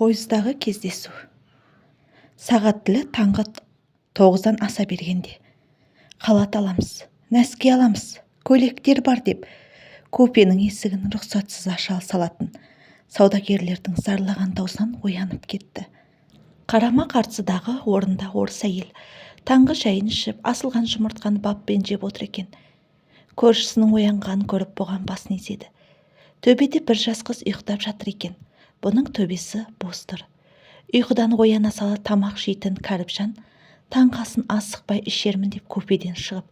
Пойыздағы кездесу. Сағат тілі таңғы 9-дан аса бергенде, «Халат аламыз, нәски аламыз, көйлектер бар», – деп купенің есігін рұқсатсыз аша салатын саудагерлердің зарлаған даусынан оянып кетті. Қарама-қарсыдағы орында орыс әйел таңғы шайын ішіп, асылған жұмыртқаны баппен жеп отыр екен. Көршісінің оянғанын көріп, бұған басын изеді. Төбеде бір жас қыз ұйықтап жатыр екен. Бұның төбесі бос тұр. Ұйқыдан ояна сала тамақ жейтін Кәріпжан таңғы асын асықпай ішермін деп, купеден шығып,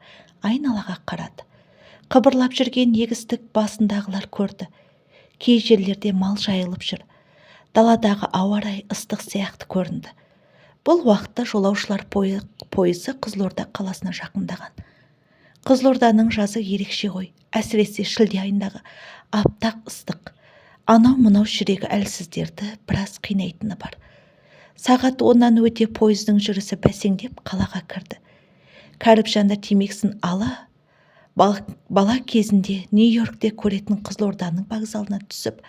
айналаға қарады. Қыбырлап жүрген егістік басындағылар көрді. Кей жерлерде мал жайылып жүр. Даладағы ауа райы ыстық сияқты көрінді. Бұл уақытта жолаушылар пойызы Қызылорда қаласына жақындаған. Қызылорданың жазы ерекше ғой, әсіресе шілде айындағы аптақ ыстық анау-мынау жүрегі әлсіздерді біраз қинайтыны бар. Сағат 10-нан өте пойыздың жүрісі бәсеңдеп, қалаға кірді. Кәріпжан да темекісін ала бала кезінде Нью-Йоркте көретін Қызылорданың вокзалына түсіп,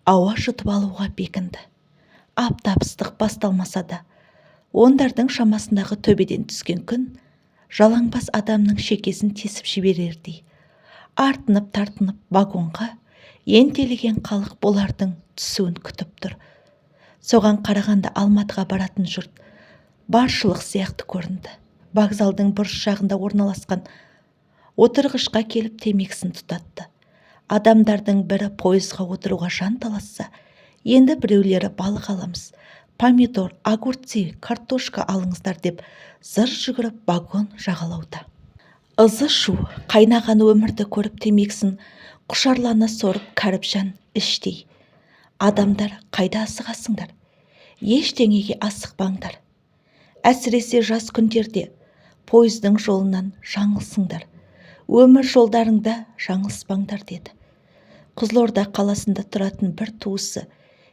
ауа жұтып алуға бекінді. Аптап ыстық басталмаса да, 10-дардың шамасындағы төбеден түскен күн жалаңбас адамның шекесін тесіп жіберердей. Артынып-тартынып вагонға ентелеген халық бұлардың түсуін күтіп тұр. Соған қарағанда Алматыға баратын жұрт баршылық сияқты көрінді. Вокзалдың бұрыш жағында орналасқан отырғышқа келіп, темекісін тұтатты. Адамдардың бірі пойызға отыруға жан таласса, енді біреулері «Балық аламыз, помидор, огурцы, картошка алыңыздар», – деп зыр жүгіріп вагон жағалауда. Ызы шу қайнаған өмірді көріп, темекісін құшарлана сорып, Кәріпжан іштей: «Адамдар, қайда асығасыңдар? Ештеңеге асықпаңдар. Әсіресе жас күндерде пойыздың жолынан жаңылсыңдар, өмір жолдарыңда жаңылыспаңдар», – деді. Қызылорда қаласында тұратын бір туысы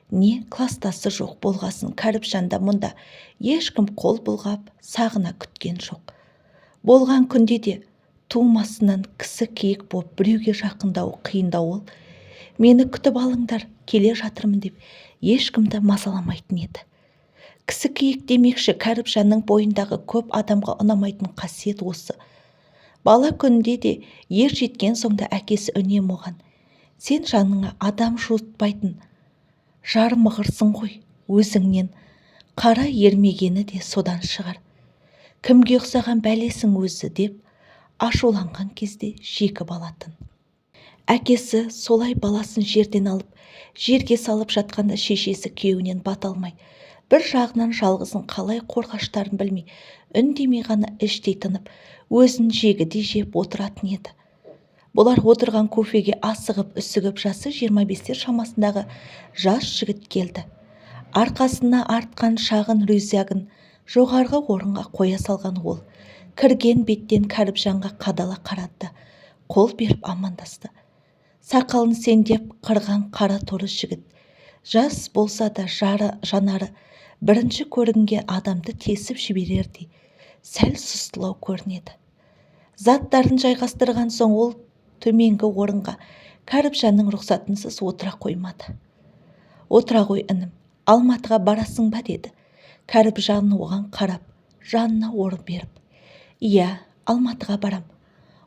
не кластасы жоқ болғасын, Кәріпжанда мұнда ешкім қол бұлғап, сағына күткен жоқ. Болған күнде де тумасынан кісі киік боп, біреуге жақындауы қиындау ол «Мені күтіп алыңдар, келе жатырмын» деп ешкімді мазаламайтын еді. Кісі киік демекші, Кәріпжанның бойындағы көп адамға ұнамайтын қасиет осы. Бала күнінде де, ер жеткен соң да әкесі үнемі оған: «Сен жаныңа адам жуытпайтын жармығырсың ғой, өзіңнен қара ермегені де содан шығар, кімге ұқсаған бәлесің өзі?» – деп ашуланған кезде жекіп алатын. Әкесі солай баласын жерден алып, жерге салып жатқанда, шешесі күйеуінен бата алмай, бір жағынан жалғызын қалай қорғаштарын білмей, үндемей ғана іштей тынып, өзін жегідей жеп отыратын еді. Бұлар отырған купеге асығып-үсігіп жасы 25-тер шамасындағы жас жігіт келді. Арқасына артқан шағын рюкзагін жоғарғы орынға қоя салған ол кірген беттен Кәріпжанға қадала қарады да, қол беріп амандасты. Сақалын сендеп қырған қара торы жігіт жас болса да, жары жанары бірінші көрінген адамды тесіп жіберердей сәл сұстылау көрінеді. Заттарын жайғастырған соң, ол төменгі орынға Кәріпжанның рұқсатынсыз отыра қоймады. «Отыра ғой, інім, Алматыға барасың ба?» – деді Кәріпжан оған қарап, жанына орын беріп. «Иә, Алматыға барам».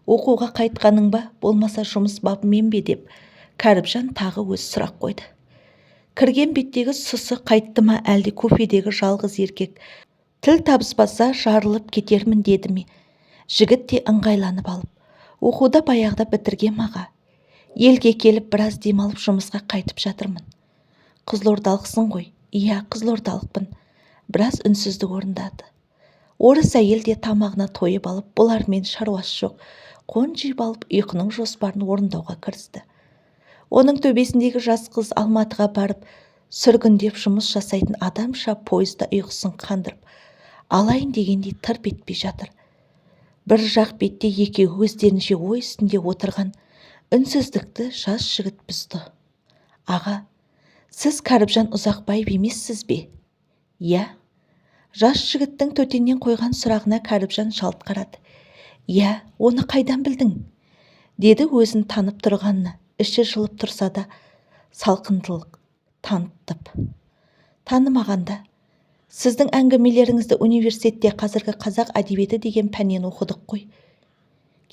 «Оқуға қайтқаның ба, болмаса жұмыс бабымен бе?» – деп Кәріпжан тағы өз сұрақ қойды. Кірген беттегі сұсы қайтты ма, әлде купедегі жалғыз еркек тіл табыспаса жарылып кетермін деді ме, жігіт те ыңғайланып алып: «Оқуды баяғыда бітіргем, аға. Елге келіп, біраз демалып, жұмысқа қайтып жатырмын». «Қызылордалықсың ғой?» «Иә, қызылордалықпын». Біраз үнсіздік орындады. Орыс әйел де тамағына тойып алып, бұлармен шаруасы жоқ, қонжиып алып, ұйқының жоспарын орындауға кірісті. Оның төбесіндегі жас қыз Алматыға барып сүргіндеп жұмыс жасайтын адамша пойызда ұйқысын қандырып алайын дегендей тырп етпей жатыр. Бір жақ бетте екеуі өздерінше ой үстінде отырған үнсіздікті жас жігіт бұзды: «Аға, сіз Кәріпжан Ұзақбаев емессіз бе?» «Иә». Жас жігіттің төтеннен қойған сұрағына Кәріпжан жалт қарады. «Иә, оны қайдан білдің?» – деді өзін танып тұрғанына іші жылып тұрса да, салқындылық танытып. Танымағанда, сіздің әңгімелеріңізді университетте қазіргі қазақ әдебиеті деген пәннен оқыдық қой.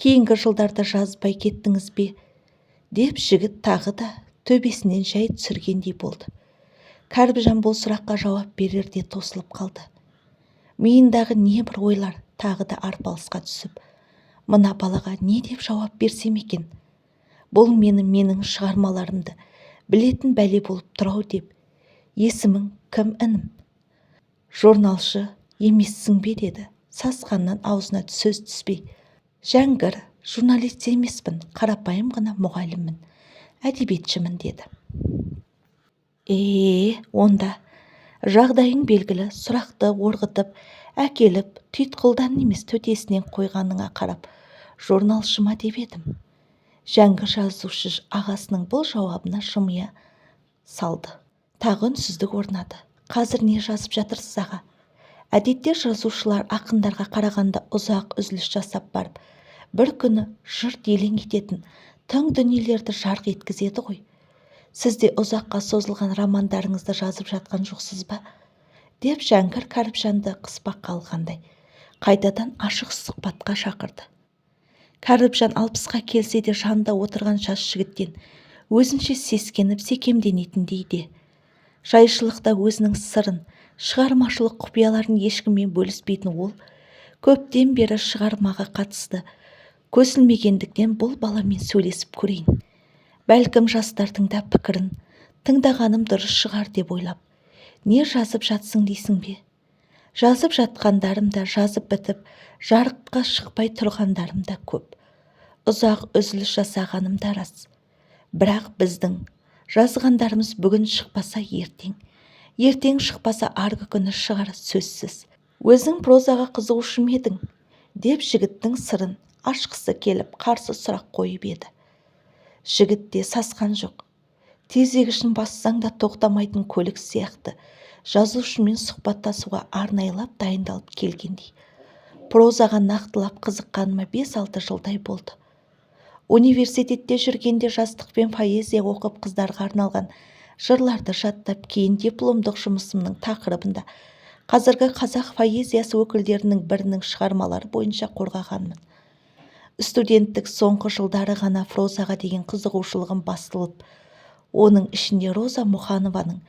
Кейінгі жылдарда жазбай кеттіңіз бе? Деп жігіт тағы да төбесінен жай түсіргендей болды. Кәріпжан бұл сұраққа жауап берерде тосылып қалды. Миындағы небір ойлар тағы да арпалысқа түсіп, мына балаға не деп жауап берсем екен? Бұл мені, менің шығармаларымды білетін бәле болып тұр-ау деп. Есімің кім, інім? Жорналшы емессің бе? Деді сасқаннан аузына сөз түспей. Жәңгір, журналист емеспін, қарапайым ғана мұғаліммін, әдебиетшімін, деді. Е, онда жағдайың белгілі. Сұрақты орғытып әкеліп, тұйытқылдан емес, төтесінен қойғаныңа қарап, жорналшы ма деп едім. Жәңгір жазушы ағасының бұл жауабына жымия салды. Тағы үнсіздік орнады. Қазір не жазып жатырсыз, аға? Әдетте жазушылар ақындарға қарағанда ұзақ үзіліс жасап барып, бір күні жұрт елең ететін тың дүниелерді жарық еткізеді ғой. Сіз де ұзаққа созылған романдарыңызды жазып жатқан жоқсыз ба? Деп Жәңгір Кәріпжанды қыспаққа алғандай қайтадан ашық сұхбатқа шақырды. Кәріпжан 60-қа келсе де, жанында отырған жас жігіттен өзінше сескеніп секемденетіндей де. Жайшылықта өзінің сырын, шығармашылық құпияларын ешкіммен бөліспейтін ол көптен бері шығармаға қатысты көсілмегендіктен, бұл баламен сөйлесіп көрейін, бәлкім, жастардың да пікірін тыңдағаным дұрыс шығар деп ойлап, не жазып жатсың дейсің бе? Жазып жатқандарым да, жазып бітіп, жарыққа шықпай тұрғандарым да көп. Ұзақ үзіліс жасағаным да рас. Бірақ біздің жазғандарымыз бүгін шықпаса ертең, ертең шықпаса арғы күні шығары сөзсіз. Өзің прозаға қызығушы ма едің? Деп жігіттің сырын ашқысы келіп, қарсы сұрақ қойып еді, жігіт те сасқан жоқ. Тезегішін бассаң да тоқтамайтын көлік сияқты, жазушымен сұхбаттасуға арнайылап дайындалып келгендей. Прозаға нақтылап қызыққаныма 5-6 жылдай болды. Университетте жүргенде жастықпен поэзия оқып, қыздарға арналған жырларды жаттап, кейін дипломдық жұмысымның тақырыбында қазіргі қазақ поэзиясы өкілдерінің бірінің шығармалары бойынша қорғағанмын. Студенттік соңғы жылдары ғана прозаға деген қызығушылығым басылып, оның ішінде Роза Мұқанованың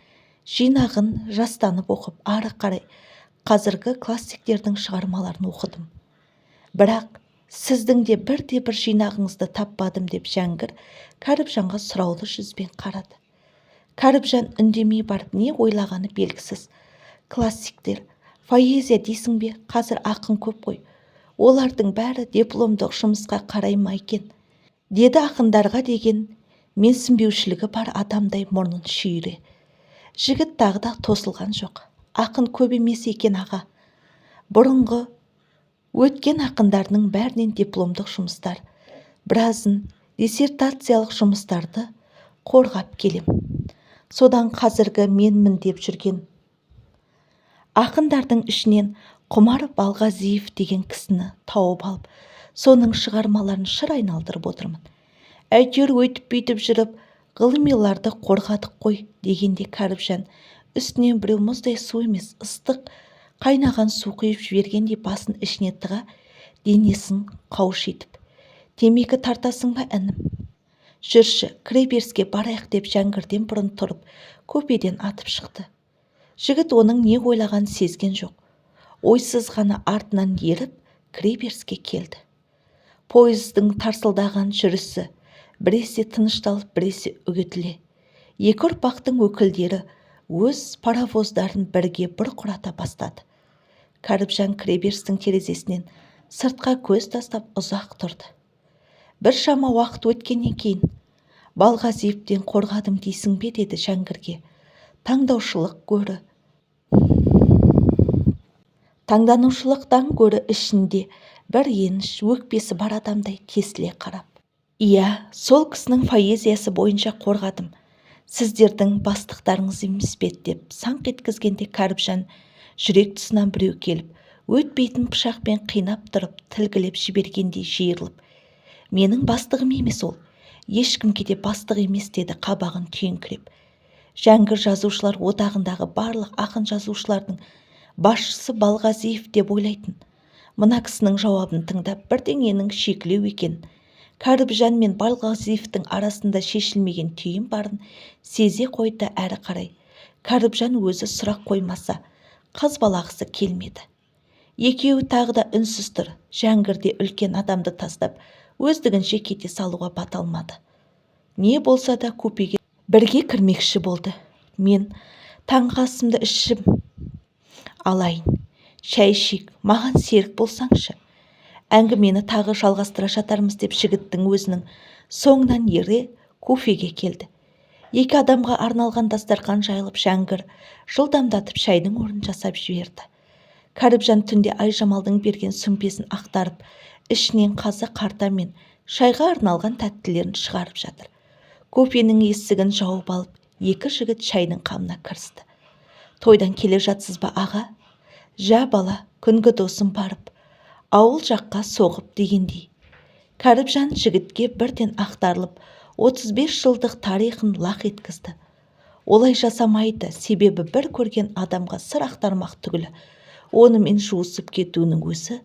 жинағын жастанып оқып, ары қарай қазіргі классиктердің шығармаларын оқыдым. Бірақ сіздің де бірде-бір жинағыңызды таппадым, деп Жәңгір Кәріпжанға сұраулы жүзбен қарады. Кәріпжан үндемей барып, не ойлағаны белгісіз. Классиктер, поэзия дейсің бе? Қазір ақын көп қой, олардың бәрі дипломдық жұмысқа қарай ма екен? Деді ақындарға деген менсінбеушілігі бар адамдай мұрнын шүйіре. Жігіт тағы да тосылған жоқ. Ақын көп емес екен, аға. Бұрынғы өткен ақындарының бәрінен дипломдық жұмыстар, біразын диссертациялық жұмыстарды қорғап келем. Содан қазіргі менмін деп жүрген ақындардың ішінен Құмар Балғазиев деген кісіні тауып алып, соның шығармаларын шыр айналдырып отырмын. Әйтеуір өйтіп-бүйтіп жүріп ғылымиларды қорғадық қой, дегенде Кәріпжан үстінен біреу мұздай су емес, ыстық қайнаған су құйып жібергендей басын ішіне тыға, денесін қаушитып. Темекі тартасың ба, інім? Жүрші, кіреберіске барайық, деп Жәңгірден бұрын тұрып, купеден атып шықты. Жігіт оның не ойлағанын сезген жоқ. Ойсыз ғана артынан еріп, кіреберіске келді. Пойыздың тарсылдаған жүрісі біресе тынышталып, біресе үгітіле. Екі ұрпақтың өкілдері өз паровоздарын бірге бұрқырата бастады. Кәріпжан кіреберістің терезесінен сыртқа көз тастап ұзақ тұрды. Біршама уақыт өткеннен кейін, Балғазиевтен қорғадым дейсің бе? Деді Жәңгірге таңдаушылық гөрі таңданушылықтан гөрі ішінде бір реніш, өкпесі бар адамдай тесіле қарап. Иә, сол кісінің поэзиясы бойынша қорғадым. Сіздердің бастықтарыңыз емес пе? Деп саңқ еткізгенде, Кәріпжан жүрек тұсынан біреу келіп өтпейтін пышақпен қинап тұрып тілгілеп жібергендей жиырылып, менің бастығым емес ол, ешкімге де бастық емес, деді қабағын түйіңкіреп. Жәңгір жазушылар одағындағы барлық ақын-жазушылардың басшысы Балғазиев деп ойлайтын. Мына кісінің жауабын тыңдап, бірдеңенің шикілеу екенін, Кәріпжан мен Балғазиевтің арасында шешілмеген түйін барын сезе қойды әрі қарай. Кәріпжан өзі сұрақ қоймаса, қазбалағысы келмеді. Екеуі тағы да үнсіз тұр. Жәңгір де үлкен адамды тастап, өздігінше кете салуға бата алмады. Не болса да купеге бірге кірмекші болды. Мен таңғы асымды ішіп алайын. Шай ішейік, маған серік болсаңшы. Әңгімені тағы жалғастыра жатармыз деп жігіттің өзінің соңынан ере купеге келді. Екі адамға арналған дастарқан жайылып, Жәңгір жылдамдатып шайдың орнын жасап жіберді. Кәріпжан түнде Айжамалдың берген сөмкесін ақтарып, ішінен қазы қарта мен шайға арналған тәттілерін шығарып жатыр. Купенің есігін жауып алып, екі жігіт шайдың қамына кірісті. Тойдан келе жатсыз ба, аға? Жә, бала, күнгі досым барып, ауыл жаққа соғып дегендей. Кәріпжан жігітке бірден ақтарылып, 35 жылдық тарихын лақ еткізді. Олай жасамайды, себебі бір көрген адамға сыр ақтармақ түгілі, онымен жуысып кетуінің өзі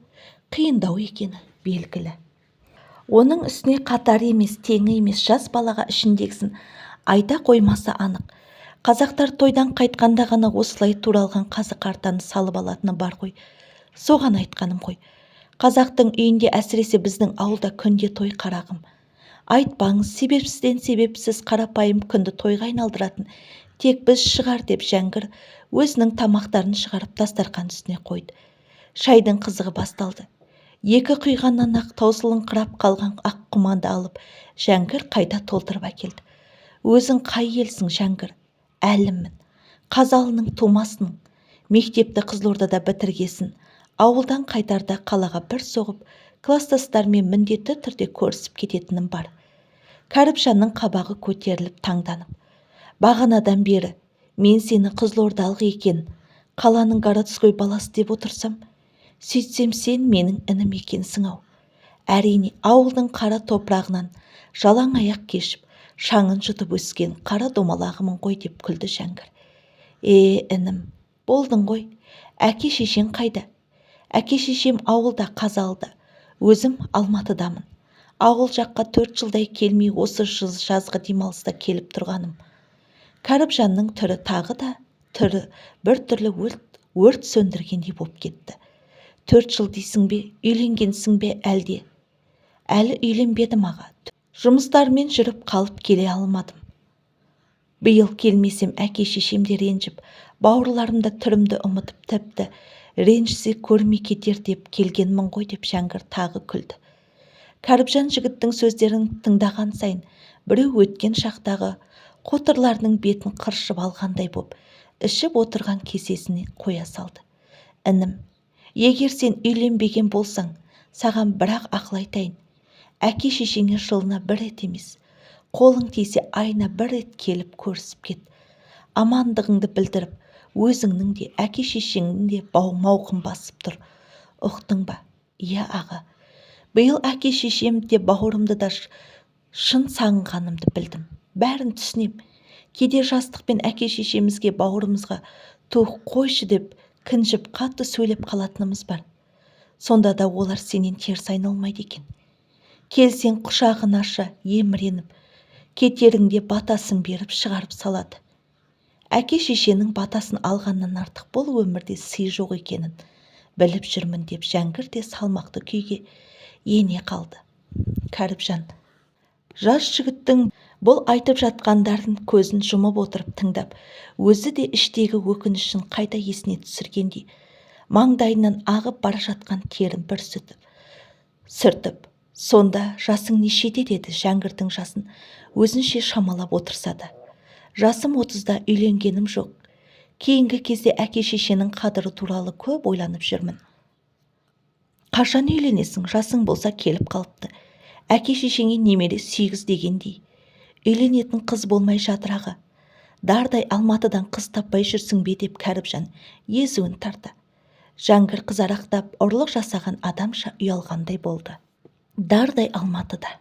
қиындау екені белгілі. Оның үстіне қатары емес, теңі емес жас балаға ішіндегісін айта қоймасы анық. Қазақтар тойдан қайтқанда ғана осылай туралған қазы қартаны салып алатыны бар ғой. Соған айтқаным ғой. Қазақтың үйінде, әсіресе біздің ауылда күнде той, қарағым. Айтпаңыз, себепсізден себепсіз қарапайым күнді тойға айналдыратын тек біз шығар деп Жәңгір өзінің тамақтарын шығарып дастарқан үстіне қойды. Шайдың қызығы басталды. Екі құйғаннан ақ таусылыңқырап қалған ақ құманды алып, Жәңгір қайта толтырып әкелді. Өзің қай елсің, Жәңгір? Әліммін. Қазалының тумасының. Мектепті Қызылордада бітіргесін. Ауылдан қайтарда қалаға бір соғып, кластастармен міндетті түрде көрісіп кететінім бар. Кәріпжанның қабағы көтеріліп таңданып. Бағанадан бері мен сені қызылордалық екен, қаланың городской баласы деп отырсам, сөйтсем сен менің інім екенсің-ау. Әрине, ауылдың қара топырағынан жалаң аяқ кешіп, шаңын жұтып өскен қара домалағымын ғой деп күлді Жәңгір. Е, інім, болдың ғой. Әке шешең қайда? Әке шешем ауылда, Қазалыда. Өзім Алматыдамын. Ауыл жаққа 4 жылдай келмей осы жазғы демалыста келіп тұрғаным. Кәріпжанның түрі тағы да түрі бір түрлі өрт сөндіргендей боп кетті. 4 жыл дейсің бе, үйленгенсің бе әлде? Әлі үйленбедім, аға. Жұмыстармен жүріп қалып келе алмадым. Биыл келмесем әке шешем де ренжіп, бауырларым да түрімді ұмытып, тіпті ренжісе көрмей кетер деп келгенмін ғой деп Жәңгір тағы күлді. Кәріпжан жігіттің сөздерін тыңдаған сайын біреу өткен шақтағы қотырларының бетін қыршып алғандай боп, ішіп отырған кесесіне қоя салды. Інім, егер сен үйленбеген болсаң, саған бірақ ақыл айтайын. Әке шешеңе жылына бір рет емес, қолың тисе айына бір рет келіп көрісіп кет. Амандығыңды білдіріп, өзіңнің де, әке шешеңнің де мауқын басып тұр. Ұқтың ба? Иә, аға. Биыл әке шешем де бауырымды да шын сағынғанымды білдім. Бәрін түсінем. Кейде жастықпен әке шешемізге, бауырымызға тух қойшы деп кінжіп қатты сөйлеп қалатынымыз бар. Сонда да олар сенен теріс айналмайды екен. Келсең құшағын аша еміреніп, кетеріңде батасын беріп шығарып салады. Әке шешенің батасын алғаннан артық бұл өмірде сый жоқ екенін біліп жүрмін деп Жәңгір де салмақты күйге ене қалды. Кәріпжан жас жігіттің бұл айтып жатқандарын көзін жұмып отырып тыңдап, өзі де іштегі өкінішін қайта есіне түсіргендей, маңдайынан ағып бара жатқан терін бір сүртіп, сонда жасың нешеде деді Жәңгірдің жасын өзінше шамалап отырса да. Жасым 30-да, үйленгенім жоқ. Кейінгі кезде әке шешенің қадірі туралы көп ойланып жүрмін. Қашан үйленесің, жасың болса келіп қалыпты. Әке шешеңе немере сүйгіз дегендей. Үйленетін қыз болмай жатыр, аға. Дардай Алматыдан қыз таппай жүрсің бе деп Кәріпжан езуін тарты. Жәңгір қызарақтап, ұрлық жасаған адамша ұялғандай болды. Дардай Алматыда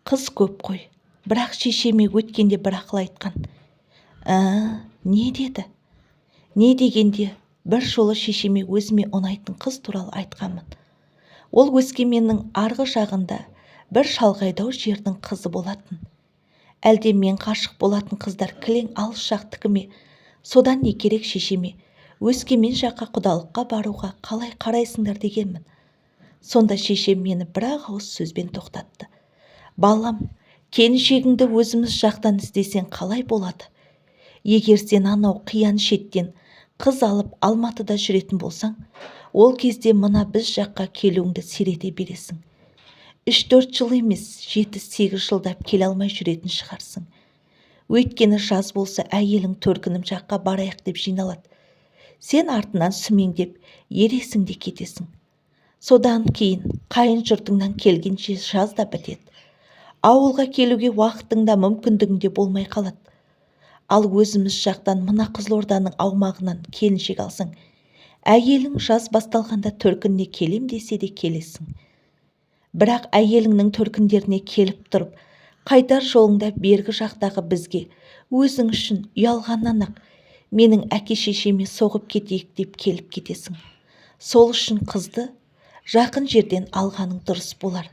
қыз көп қой, бірақ шешеме өткенде бір ақыл айтқан. Ә, не деді? Не дегенде, бір жолы шешеме өзіме ұнайтын қыз туралы айтқанмын. Ол Өскеменнің арғы жағында бір шалғайдау жердің қызы болатын. Әлде мен ғашық болатын қыздар кілең алыс жақтікі ме? Содан не керек, шешеме Өскемен жаққа құдалыққа баруға қалай қарайсыңдар дегенмін. Сонда шешем мені бір-ақ ауыз сөзбен тоқтатты. Балам, келіншегіңді өзіміз жақтан іздесең қалай болады? Егер сен анау қиян шеттен қыз алып Алматыда жүретін болсаң, ол кезде мына біз жаққа келуіңді сирете бересің. 3-4 жыл емес, 7-8 жылдап келе алмай жүретін шығарсың. Өйткені жаз болса, әйелің төркінім жаққа барайық деп жиналады. Сен артынан сүмеңдеп ересің де кетесің. Содан кейін қайын жұртыңнан келгенше жаз да бітеді. Ауылға келуге уақытың да, мүмкіндігің де болмай қалады. Ал өзіміз жақтан, мына Қызылорданың аумағынан келіншек алсаң, әйелің жаз басталғанда төркініне келем десе де келесің. Бірақ әйеліңнің төркіндеріне келіп тұрып, қайтар жолыңда бергі жақтағы бізге өзің үшін ұялғаннан-ақ менің әке-шешеме соғып кетейік деп келіп кетесің. Сол үшін қызды жақын жерден алғаның дұрыс болар.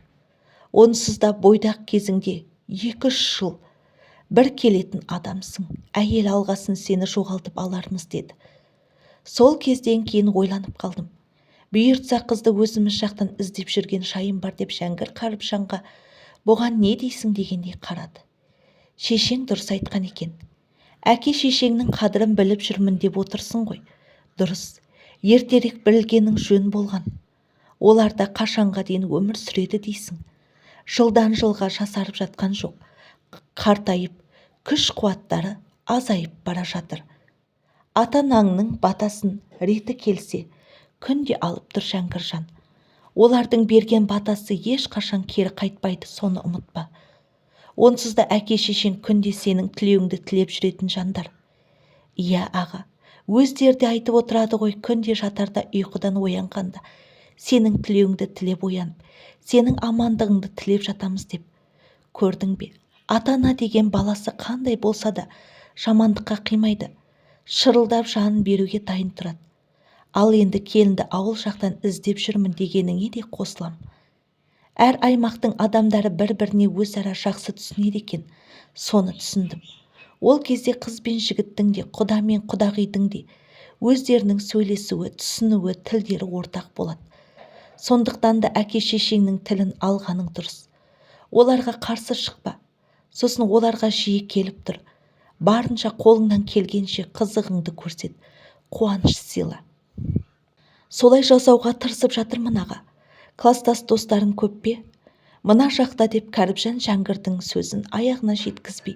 Онсыз да бойдақ кезіңде 2-3 жыл бір келетін адамсың. Әйел алғасын сені жоғалтып алармыз деді. Сол кезден кейін ойланып қалдым. Бұйыртса, қызды өзіміз жақтан іздеп жүрген жайым бар, деп Жәңгір Кәріпжанға бұған не дейсің дегендей қарады. Шешең дұрыс айтқан екен. Әке шешеңнің қадірін біліп жүрмін деп отырсың ғой. Дұрыс, ертерек білгенің жөн болған. Олар да қашанға дейін өмір сүреді дейсің. Жылдан жылға жасарып жатқан жоқ. Қартайып, күш қуаттары азайып бара жатыр. Ата-анаңның батасын реті келсе, күнде алып тұр, Жәңгіржан. Олардың берген батасы ешқашан кері қайтпайды, соны ұмытпа. Онсыз да әке шешең күнде сенің тілеуіңді тілеп жүретін жандар. Иә, аға, өздері де айтып отырады ғой, күнде жатарда, ұйқыдан оянғанда сенің тілеуіңді тілеп оянып, сенің амандығыңды тілеп жатамыз деп. Көрдің бе, ата-ана деген баласы қандай болса да жамандыққа қимайды, шырылдап жанын беруге дайын тұрады. Ал енді келінді ауыл жақтан іздеп жүрмін дегеніңе де қосылам. Әр аймақтың адамдары бір-біріне өзара жақсы түсінеді екен, соны түсіндім. Ол кезде қыз бен жігіттің де, құда мен құдағидың де өздерінің сөйлесуі, түсінуі, тілдері ортақ болады. Сондықтан да әке-шешеңнің тілін алғаның дұрыс. Оларға қарсы шықпа. Сосын оларға жиі келіп тұр. Барынша, қолыңнан келгенше қызығыңды көрсет, қуаныш сыйла. Солай жасауға тырысып жатырмын, аға. Кластас достарың көп пе мына жақта? Деп Кәріпжан Жәңгірдің сөзін аяғына жеткізбей,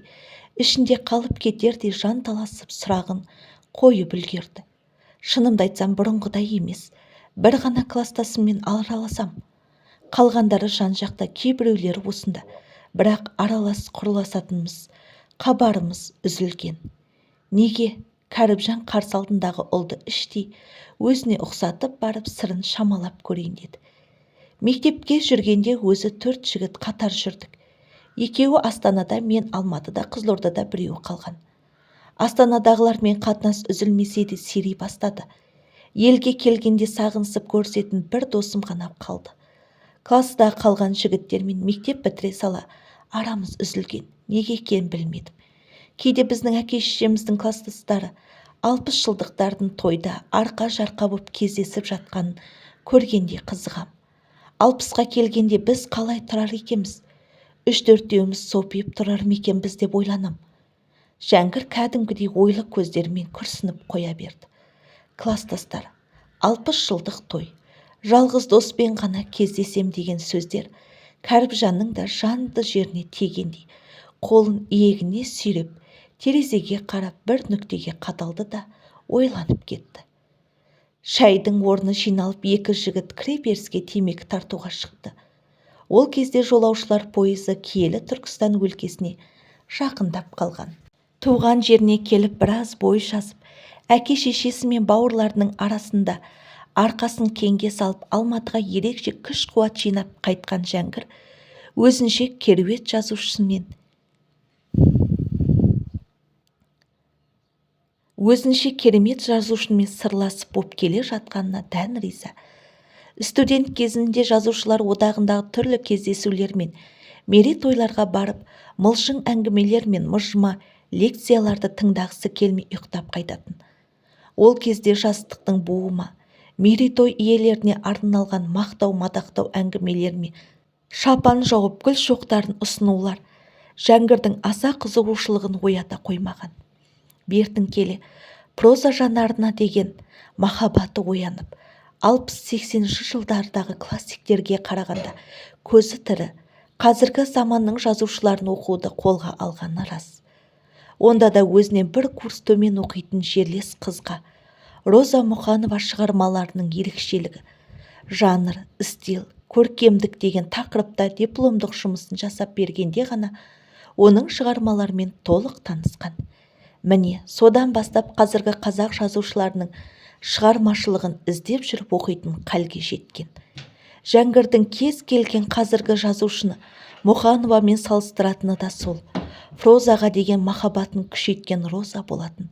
ішінде қалып кетердей жанталасып сұрағын қойып үлгерді. Шынымды айтсам, бұрынғыдай емес. Бір ғана кластасыммен араласам. Қалғандары жан жақта, кейбіреулері осында, бірақ аралас құраласатынымыз, хабарымыз үзілген. Неге? Кәріпжан қарсы алдындағы ұлды іштей өзіне ұқсатып барып, сырын шамалап көрейін деді. Мектепке жүргенде өзі төрт жігіт қатар жүрдік. Екеуі Астанада, мен Алматыда, Қызылордада біреуі қалған. Астанадағылармен қатынас үзілмесе де, сирей бастады. Елге келгенде сағынысып көрісетін бір досым ғана қалды. Класста қалған жігіттермен мектеп бітіре сала арамыз үзілген. Неге екенін білмедім. Кейде біздің әке-шешеміздің кластастары 60 жылдықтардың тойда арқа-жарқа боп кездесіп жатқанын көргенде қызығам. 60-қа келгенде біз қалай тұрар екенбіз? Үш-төртеуміз сопиып тұрар ма екенбіз деп ойланам. Жәңгір кәдімгідей ойлы көздерімен күрсініп қоя берді. Кластастар, 60 жылдық той, жалғыз доспен ғана кездесем деген сөздер Кәріпжанның да жанды жеріне тигендей, қолын иегіне сүйреп, терезеге қарап бір нүктеге қадалды да ойланып кетті. Шайдың орны жиналып, екі жігіт кіреберіске темекі тартуға шықты. Ол кезде жолаушылар пойызы киелі Түркістан өлкесіне жақындап қалған. Туған жеріне келіп, біраз бой жазып, әке-шешесі мен бауырларының арасында арқасын кеңге салып, Алматыға ерекше күш-қуат жинап қайтқан Жәңгір өзінше керует жазушысымен Өзінше керемет жазушымен сырласып боп келе жатқанына дән риза. Студент кезінде жазушылар одағындағы түрлі кездесулер мен мерейтойларға барып, мылжың әңгімелер мен мыжма лекцияларды тыңдағысы келмей ұйықтап қайтатын. Ол кезде жастықтың буы ма, мерейтой иелеріне арналған мақтау-мадақтау әңгімелер ме, шапан жауып гүл шоқтарын ұсынулар Жәңгірдің аса қызығушылығын оята қоймаған. Бертін келе проза жанрына деген махаббаты оянып, 60-80 жылдардағы классиктерге қарағанда көзі тірі қазіргі заманның жазушыларын оқуды қолға алғаны рас. Онда да өзінен бір курс төмен оқитын жерлес қызға Роза Мұқанова шығармаларының ерекшелігі, жанр, стиль, көркемдік деген тақырыпта дипломдық жұмысын жасап бергенде ғана оның шығармаларымен толық танысқан. Міне, содан бастап қазіргі қазақ жазушыларының шығармашылығын іздеп жүріп оқитын халге жеткен. Жәңгірдің кез келген қазіргі жазушыны Мұқановамен салыстыратыны да сол. Прозаға деген махаббатын күшейткен Роза болатын.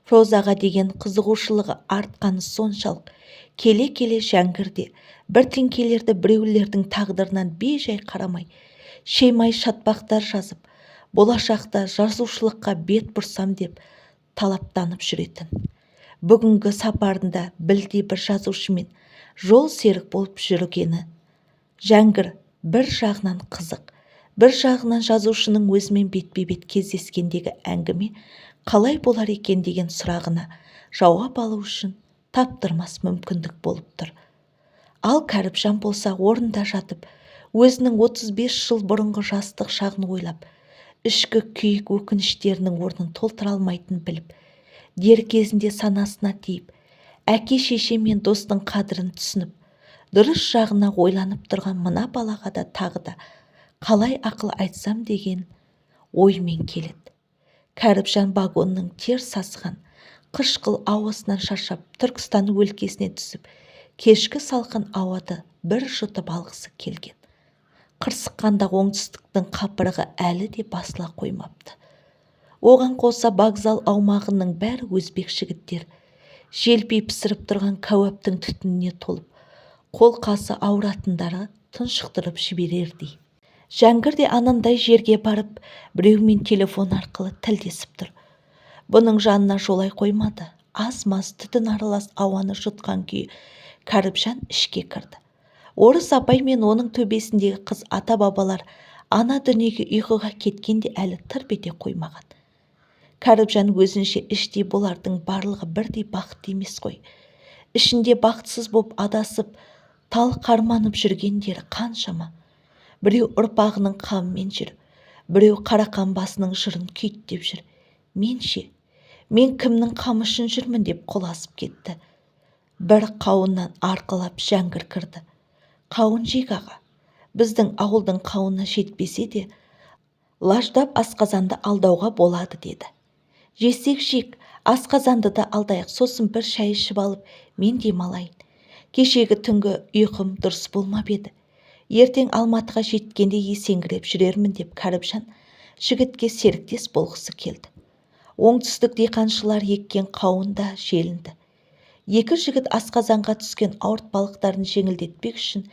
Прозаға деген қызығушылығы артқаны соншалық, келе-келе Жәңгір де бірдеңкелерді біреулердің тағдырынан бей-жай қарамай, шемай шатпақтар жазып, болашақта жазушылыққа бет бұрсам деп талаптанып жүретін. Бүгінгі сапарында білдей бір жазушымен жол серік болып жүргені Жәңгір бір жағынан қызық, бір жағынан жазушының өзімен бетпе-бет кездескендегі әңгіме қалай болар екен деген сұрағына жауап алу үшін таптырмас мүмкіндік болып тұр. Ал Кәріпжан болса орнында жатып, өзінің 35 жыл бұрынғы жастық шағын ойлап, ішкі күйік өкініштерінің орнын толтыра алмайтынын біліп, дер кезінде санасына тиіп, әке-шеше мен достың қадірін түсініп, дұрыс жағына ойланып тұрған мына балаға да тағы да қалай ақыл айтсам деген оймен келеді. Кәріпжан вагонның тер сасыған қышқыл ауасынан шаршап, Түркістан өлкесіне түсіп, кешкі салқын ауады бір жұтып алғысы келген. Қырсыққанда оңтүстіктің қапырығы әлі де басыла қоймапты. Оған қоса вокзал аумағының бәрі өзбек жігіттер. Желпи пісіріп тұрған кәуаптың түтініне толып, қолқасы ауыратындары тұншықтырып жіберердей. Жәңгір де анандай жерге барып, біреумен телефон арқылы тілдесіп тұр. Бұның жанына жолай қоймады. Аз-маз түтін аралас ауаны жұтқан күйі Кәріпжан ішке кірді. Орыс апай мен оның төбесіндегі қыз ата-бабалар ана дүниеге ұйқыға кеткенде әлі тырп ете қоймаған. Кәріпжан өзінше іштей бұлардың барлығы бірдей бақытты емес қой. Ішінде бақытсыз боп адасып, тал қарманып жүргендері қаншама. Біреу ұрпағының қамымен жүр, біреу қарақан басының жырын күйттеп жүр. Мен ше, мен кімнің қамы үшін жүрмін деп құласып кетті. Бір қауыннан арқалап Жәңгір кірді. Қауын жейік аға, біздің ауылдың қауыны жетпесе де, лаждап асқазанды алдауға болады деді. Жесек жейік, асқазанды да алдайық, сосын бір шай ішіп алып, мен демалайын. Кешегі түнгі ұйқым дұрыс болмап еді. Ертең Алматыға жеткенде есеңгіреп жүрермін деп Кәріпжан жігітке серіктес болғысы келді. Оңтүстік диқаншылар еккен қауын да желінді. Екі жігіт асқазанға түскен ауыртпалықтарын жеңілдетпек үшін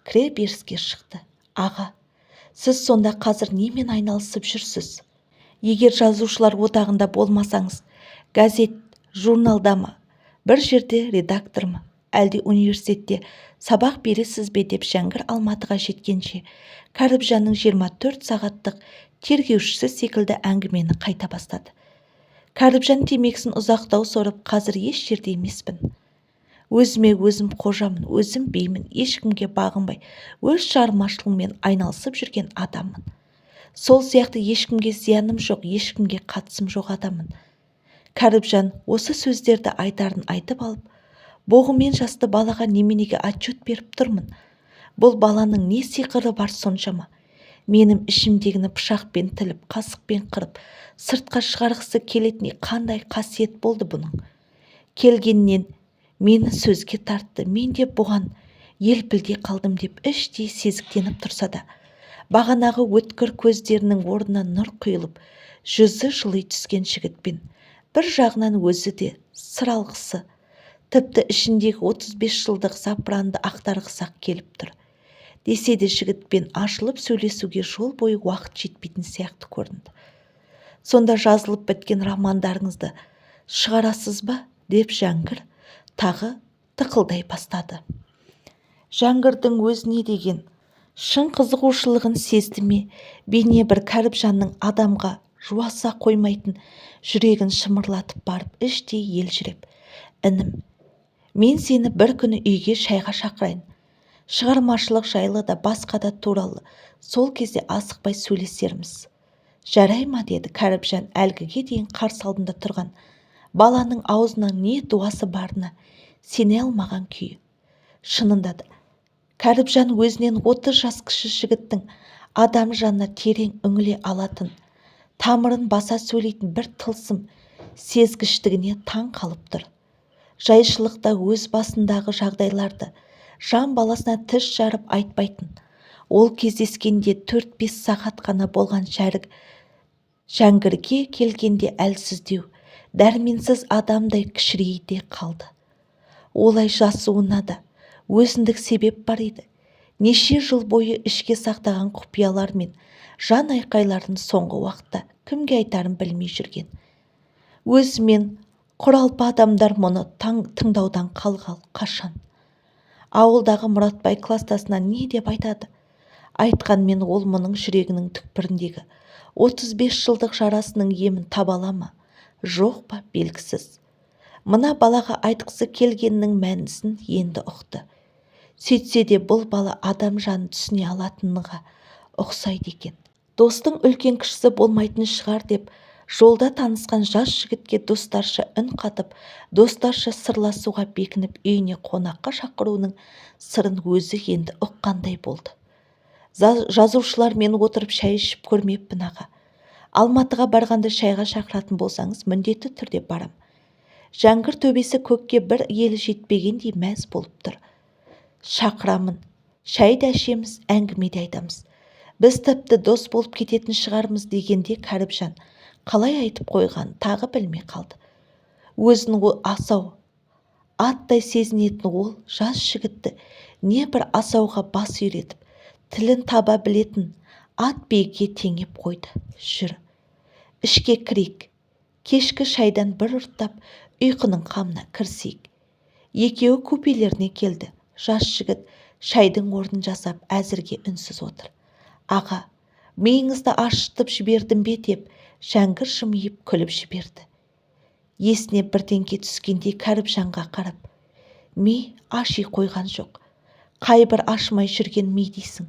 кіре беріске шықты. Аға, сіз сонда қазір немен айналысып жүрсіз? Егер жазушылар одағында болмасаңыз, газет, журналда ма, бір жерде редактор ма, әлде университетте сабақ бересіз бе деп Жәңгір Алматыға жеткенше Кәріпжанның 24 сағаттық тергеушісі секілді әңгімені қайта бастады. Кәріпжан темекісін ұзақтау сорып, қазір еш жерде емеспін. Өзіме өзім қожамын, өзім беймін, ешкімге бағынбай, өз шығармашылығыммен айналысып жүрген адаммын. Сол сияқты ешкімге зияным жоқ, ешкімге қатысым жоқ адаммын. Кәріпжан осы сөздерді айтарын айтып алып, боғымен жасты балаға неменеге отчет беріп тұрмын. Бұл баланың не сиқыры бар соншама? Менің ішімдегіні пышақпен тіліп, қасықпен қырып, сыртқа шығарғысы келетіндей қандай қасиет болды бұның? Келгеннен мені сөзге тартты, мен де бұған елпілдей қалдым деп іштей сезіктеніп тұрса да, бағанағы өткір көздерінің орнына нұр құйылып, жүзі жыли түскен жігітпен Бір жағынан өзі де сыр алғысы, тіпті ішіндегі 35 жылдық запыранды ақтарғысы-ақ келіп тұр. Десе де жігітпен ашылып сөйлесуге жол бойы уақыт жетпейтін сияқты көрінді. Сонда жазылып біткен романдарыңызды шығарасыз ба, деп Жәңгір тағы тықылдай бастады. Жәңгірдің өзіне деген шын қызығушылығын сезді ме, бейне бір Кәріпжанның адамға жуаса қоймайтын жүрегін шымырлатып барып іштей елжіреп, інім, мен сені бір күні үйге шайға шақырайын. Шығармашылық жайлы да, басқа да туралы сол кезде асықпай сөйлесерміз. Жарай ма, деді Кәріпжан әлгіге дейін қарсы алдында тұрған баланың аузынан не дуасы барына сене алмаған күйі. Шынында да Кәріпжан өзінен 30 жас кіші жігіттің адам жанына терең үңіле алатын, тамырын баса сөйлейтін бір тылсым сезгіштігіне таң қалып тұр. Жайшылықта өз басындағы жағдайларды жан баласына тіс жарып айтпайтын. Ол кездескенде 4-5 сағат қана болған Жәңгірге келгенде әлсіздеу, дәрменсіз адамдай кішірейе де қалды. Олай жасуына да өзіндік себеп бар еді. Неше жыл бойы ішке сақтаған құпиялар мен жан айқайларын соңғы уақытта кімге айтарын білмей жүрген. Өзімен құралпы адамдар мұны тыңдаудан қалғалы қашан. Ауылдағы Мұратбай кластасына не деп айтады? Айтқанмен ол мұның жүрегінің түкпіріндегі 35 жылдық жарасының емін таба ала ма, жоқ па, белгісіз. Мына балаға айтқысы келгеннің мәнісін енді ұқты. Сөйтсе де бұл бала адам жанын түсіне алатынға ұқсайды екен. Достың үлкен кішісі болмайтын шығар деп жолда танысқан жас жігітке достарша үн қатып, достарша сырласуға бекініп үйіне қонаққа шақыруының сырын өзі енді ұққандай болды. Жазушылармен отырып шай ішіп көрмеппін, аға. Алматыға барғанда шайға шақыратын болсаңыз, міндетті түрде барам. Жәңгір төбесі көкке бір елі жетпегендей мәз болып тұр. Шақырамын, шай да ішеміз, әңгіме де айтамыз. Біз тіпті дос болып кететін шығармыз дегенде Кәріпжан қалай айтып қойғанын тағы білмей қалды. Өзін асау аттай сезінетін ол жас жігітті не бір асауға бас үйретіп, тілін таба білетін ат биеге теңеп қойды. Жүр, ішке кірейік, кешкі шайдан бір ұрттап, ұйқының қамына кірісейік. Екеуі купелеріне келді. Жас жігіт шайдың орнын жасап, әзірге үнсіз отыр. Аға, миыңызды ашытып жібердім бе, деп Жәңгір жымиып күліп жіберді. Есіне бірдеңке түскендей Кәріпжанға қарап, ми аши қойған жоқ. Қай бір ашымай жүрген ми дейсің.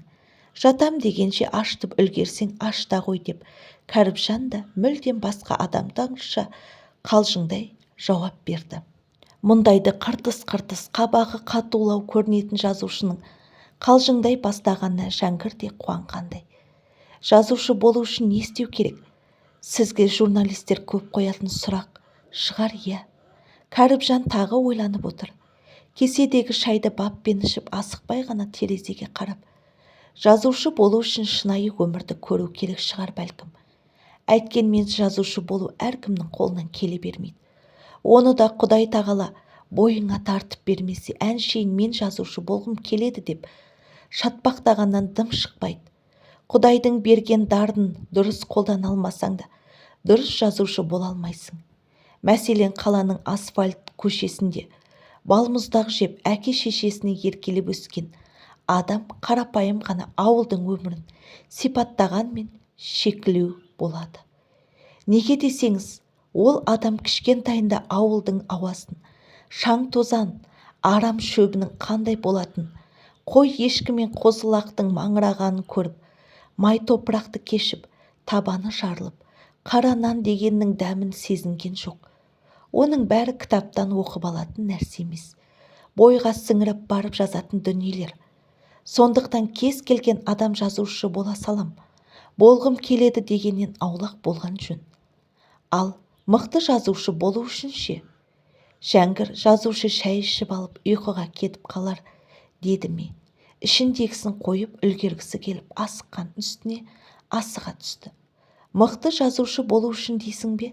Жатам дегенше ашытып үлгерсең ашта ғой, деп Кәріпжан да мүлдем басқа адамдарша қалжыңдай жауап берді. Мұндайды қыртыс-қыртыс, қабағы қатулау көрінетін жазушының қалжыңдай бастағанына Жәңгір де қуанғандай. Жазушы болу үшін не істеу керек? Сізге журналистер көп қоятын сұрақ шығар, иә. Кәріпжан тағы ойланып отыр. Кеседегі шайды баппен ішіп, асықпай ғана терезеге қарап. Жазушы болу үшін шынайы өмірді көру керек шығар бәлкім. Әйткенмен жазушы болу әркімнің қолынан келе бермейді. Оны да Құдай тағала бойыңа тартып бермесе, әншейін мен жазушы болғым келеді деп шатпақтағаннан дым шықпайды. Құдайдың берген дарын дұрыс қолдана алмасаң да, дұрыс жазушы бола алмайсың. Мәселен, қаланың асфальт көшесінде балмұздақ жеп, әке-шешесіне еркелеп өскен адам қарапайым ғана ауылдың өмірін сипаттағанмен шикілеу болады. Неге десеңіз, ол адам кішкентайында ауылдың ауасын, шаң-тозаң, арам шөбінің қандай болатын, қой ешкі мен қозы-лақтың маңырағанын көріп, май топырақты кешіп, табаны жарылып, қара нан дегеннің дәмін сезінген жоқ. Оның бәрі кітаптан оқып алатын нәрсе емес, бойға сіңіріп барып жазатын дүниелер. Сондықтан кез келген адам жазушы бола салам, болғым келеді дегеннен аулақ болған жөн. Ал мықты жазушы болу үшін ше? Жәңгір жазушы шай ішіп алып ұйқыға кетіп қалар деді ме? Ішіндегісін қойып үлгергісі келіп асыққан үстіне асыға түсті. Мықты жазушы болу үшін дейсің бе?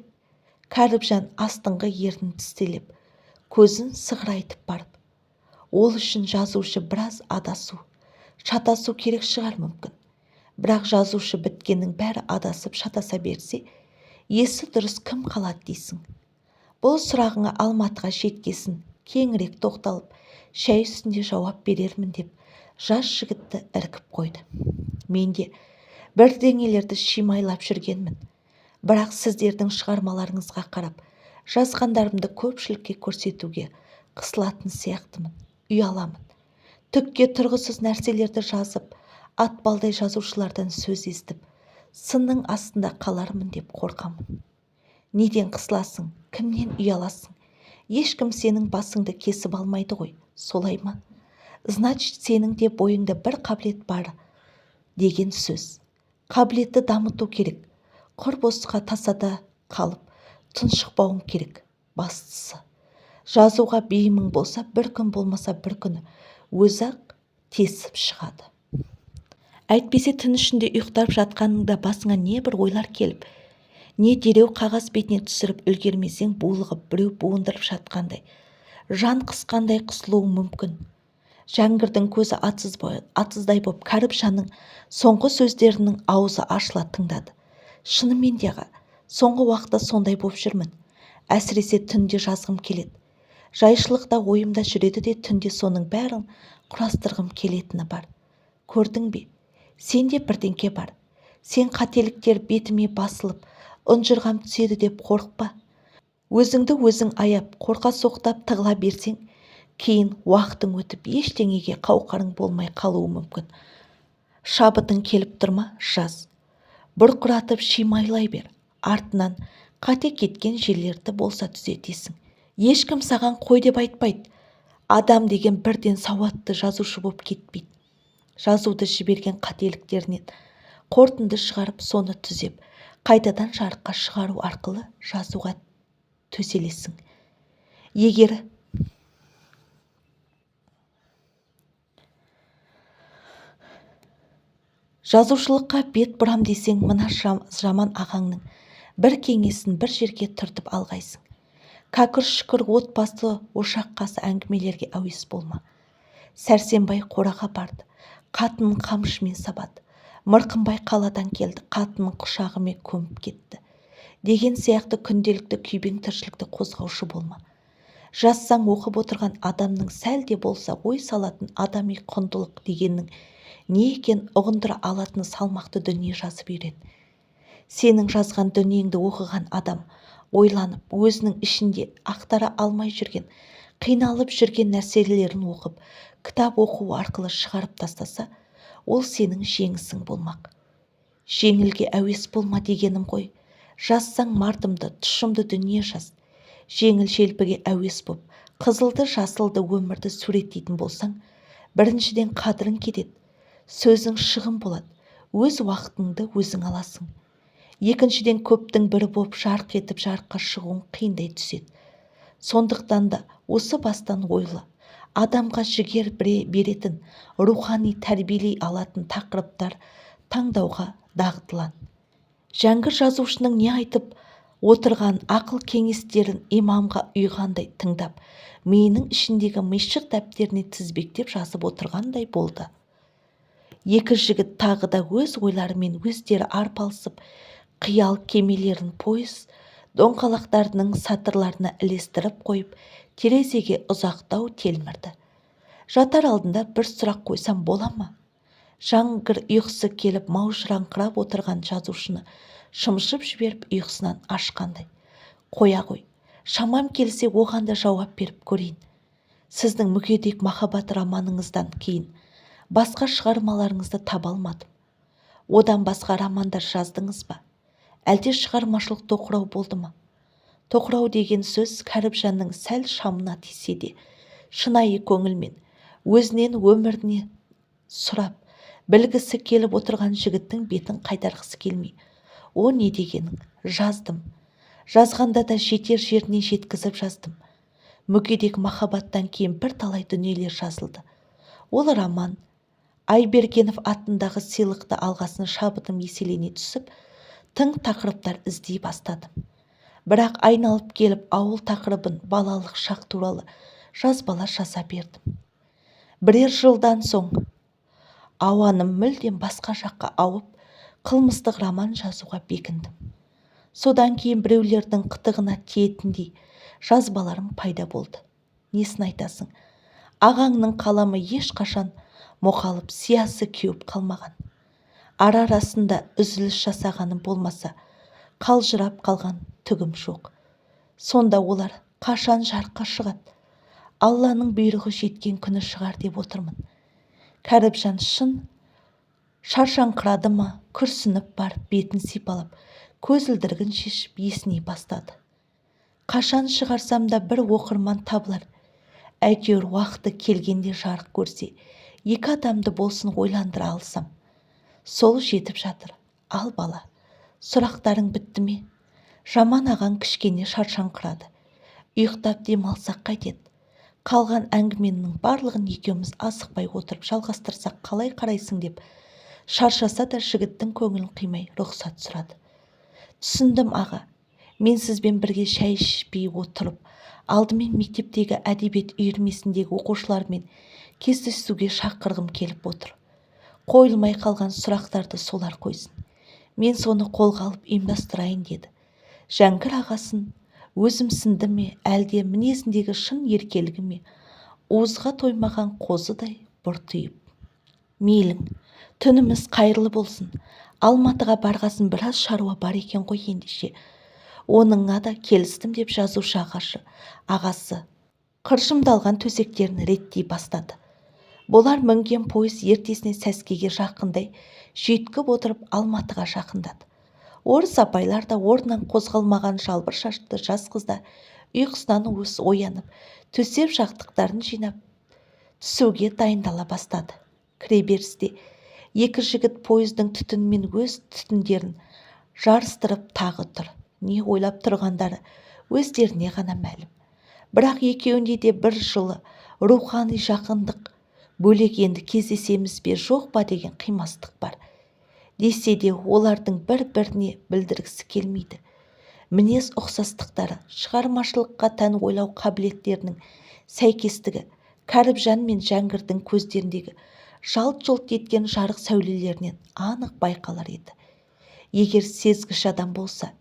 Кәріпжан астыңғы ернін тістелеп, көзін сығырайтып барып, ол үшін жазушы біраз адасу, шатасу керек шығар мүмкін. Бірақ жазушы біткеннің бәрі адасып шатаса берсе, есі дұрыс кім қалады дейсің. Бұл сұрағыңа Алматыға жеткесін кеңірек тоқталып, шай үстінде жауап берермін деп жас жігітті іркіп қойды. Мен де бірдеңелерді шимайлап жүргенмін. Бірақ сіздердің шығармаларыңызға қарап, жазғандарымды көпшілікке көрсетуге қысылатын сияқтымын, ұяламын. Түкке тұрғысыз нәрселерді жазып, атпалдай жазушылардан сөз естіп, сынның астында қалармын деп қорқамын. Неден қысыласың, кімнен ұяласың? Ешкім сенің басыңды кесіп алмайды ғой, солай ма? Значит, сенің де бойыңда бір қабілет бар деген сөз. Қабілетті дамыту керек. Құр босқа тасада қалып, тұншықпауың керек. Бастысы, жазуға бейімің болса, бір күн болмаса бір күні өзі-ақ тесіп шығады. Әйтпесе түн ішінде ұйықтап жатқаныңда басыңа не бір ойлар келіп, не дереу қағаз бетіне түсіріп үлгермесең, булығып біреу буындырып жатқандай, жан қысқандай қысылуың мүмкін. Жәңгірдің көзі атыздай боп Кәріпжанның соңғы сөздерінің аузы ашыла тыңдады. Шынымен де аға, соңғы уақытта сондай боп жүрмін. Әсіресе түнде жазғым келеді. Жайшылықта ойымда жүреді де түнде соның бәрін құрастырғым келетіні бар. Көрдің бе? Сенде бірдеңке бар. Сен қателіктер бетіме басылып, ұнжырғам түседі деп қорықпа. Өзіңді өзің аяп, қорқа соқтап тығыла берсең, кейін уақытың өтіп, ештеңеге қауқарың болмай қалуы мүмкін. Шабытың келіп тұр ма? Жаз. Бұрқыратып шимайлай бер. Артынан қате кеткен жерлерді болса түзетесің. Ешкім саған қой деп айтпайды. Адам деген бірден сауатты жазушы боп кетпейді. Жазуды жіберген қателіктерінен қорытынды шығарып, соны түзеп, қайтадан жарыққа шығару арқылы жазуға төселесің. Егер жазушылыққа бет бұрам десең, мына жаман ағаңның бір кеңесін бір жерге түртіп алғайсың. Кәкір-шүкір отбасы ошақ қасы әңгімелерге әуес болма. Сәрсенбай қораға барды, қатынын қамшымен сабады. Мырқымбай қаладан келді, қатынын құшағымен көміп кетті. Деген сияқты күнделікті күйбең тіршілікті қозғаушы болма. Жазсаң оқып отырған адамның сәл де болса ой салатын адами құндылық дегеннің не екен ұғындыра алатын салмақты дүние жазып үйрен. Сенің жазған дүниеңді оқыған адам ойланып, өзінің ішінде ақтара алмай жүрген, қиналып жүрген нәрселерін оқып, кітап оқу арқылы шығарып тастаса, ол сенің жеңісің болмақ. Жеңілге әуес болма дегенім ғой. Жазсаң мардымды, тұшымды дүние жаз. Жеңіл желпіге әуес боп, қызылды жасылды өмірді суреттейтін болсаң, біріншіден қадірің кетеді, сөзің шығын болады, өз уақытыңды өзің аласың. Екіншіден көптің бірі боп жарқ етіп жарыққа шығуың қиындай түседі. Сондықтан да осы бастан ойлы, адамға жігер беретін, рухани тәрбиелей алатын тақырыптар таңдауға дағдылан. Жәңгір жазушының не айтып отырған ақыл кеңестерін имамға ұйғандай тыңдап, миының ішіндегі мишық дәптеріне тізбектеп жазып отырғандай болды. Екі жігіт тағы да өз ойларымен өздері арпалысып, қиял кемелерін пойыз доңғалақтарының сатырларына ілестіріп қойып, терезеге ұзақтау телмірді. Жатар алдында бір сұрақ қойсам бола ма? Жәңгір ұйқысы келіп маужыраңқырап отырған жазушыны шымшып жіберіп ұйқысынан ашқандай. Қоя қой, шамам келсе оған да жауап беріп көрейін. Сіздің мүгедек махаббат романыңыздан кейін басқа шығармаларыңызды таба алмадым. Одан басқа романдар жаздыңыз ба? Әлде шығармашылық тоқырау болды ма? Тоқырау деген сөз Кәріпжанның сәл шамына тисе де, шынайы көңілмен, өзінен өміріне сұрап, білгісі келіп отырған жігіттің бетін қайтарғысы келмей. О не дегенің? Жаздым. Жазғанда да жетер жеріне жеткізіп жаздым. Мүгедек махаббаттан кейін бірталай дүниелер жазылды. Ол роман Айбергенов атындағы сыйлықты алғасын шабытым еселене түсіп, тың тақырыптар іздей бастадым. Бірақ айналып келіп ауыл тақырыбын, балалық шақ туралы жазбалар жаза бердім. Бірер жылдан соң ауаным мүлдем басқа жаққа ауып, қылмыстық роман жазуға бекіндім. Содан кейін біреулердің қытығына тиетіндей жазбаларым пайда болды. Несін айтасың, ағаңның қаламы ешқашан мұқалып, сиясы кеуіп қалмаған. Ара-арасында үзіліс жасағаным болмаса, қалжырап қалған түгім жоқ. Сонда олар қашан жарыққа шығады? Алланың бұйрығы жеткен күні шығар деп отырмын. Кәріпжан шын шаршаңқырады ма, күрсініп барып бетін сипалап, көзілдірігін шешіп есіней бастады. Қашан шығарсам да бір оқырман табылар. Әйтеуір уақыты келгенде жарық көрсе, екі адамды болсын ойландыра алсам, сол жетіп жатыр. Ал бала, сұрақтарың бітті ме? Жаман ағаң кішкене шаршаңқырады. Ұйықтап демалсақ қайтеді? Қалған әңгіменің барлығын екеуміз асықпай отырып жалғастырсақ қалай қарайсың деп шаршаса да жігіттің көңілін қимай рұқсат сұрады. Түсіндім, аға. Мен сізбен бірге шай ішпей отырып, алдымен мектептегі әдебиет үйірмесіндегі оқушылармен кездесуге шақырғым келіп отыр. Қойылмай қалған сұрақтарды солар қойсын. Мен соны қолға алып ұйымдастырайын деді. Жәңгір ағасын өзімсінді ме, әлде мінезіндегі шын еркелігі ме, уызға тоймаған қозыдай бұртиып. Мейлің, түніміз қайырлы болсын. Алматыға барғасын біраз шаруа бар екен ғой ендеше. Оныңа да келістім деп жазушы ағасы қыршымдалған төсектерін реттей бастады. Бұлар мінген пойыз ертесіне сәскеге жақындай жүйткіп отырып Алматыға жақындады. Орыс апайлар да орнынан қозғалмаған жалбыр шашты жас қызда ұйқысынан оянып, төсеп жақтықтарын жинап, түсуге дайындала бастады. Кіреберісте екі жігіт пойыздың түтінімен өз түтіндерін жарыстырып тағы тұр. Не ойлап тұрғандары өздеріне ғана мәлім. Бірақ екеуінде де бір жылы рухани жақындық бөлек, енді кездесеміз бе жоқ па деген қимастық бар. Десе де олардың бір-біріне білдіргісі келмейді. Мінез ұқсастықтары, шығармашылыққа тән ойлау қабілеттерінің сәйкестігі Кәріпжан мен Жәңгірдің көздеріндегі жалт-жұлт еткен жарық сәулелерінен анық байқалар еді. Егер сезгіш адам болса,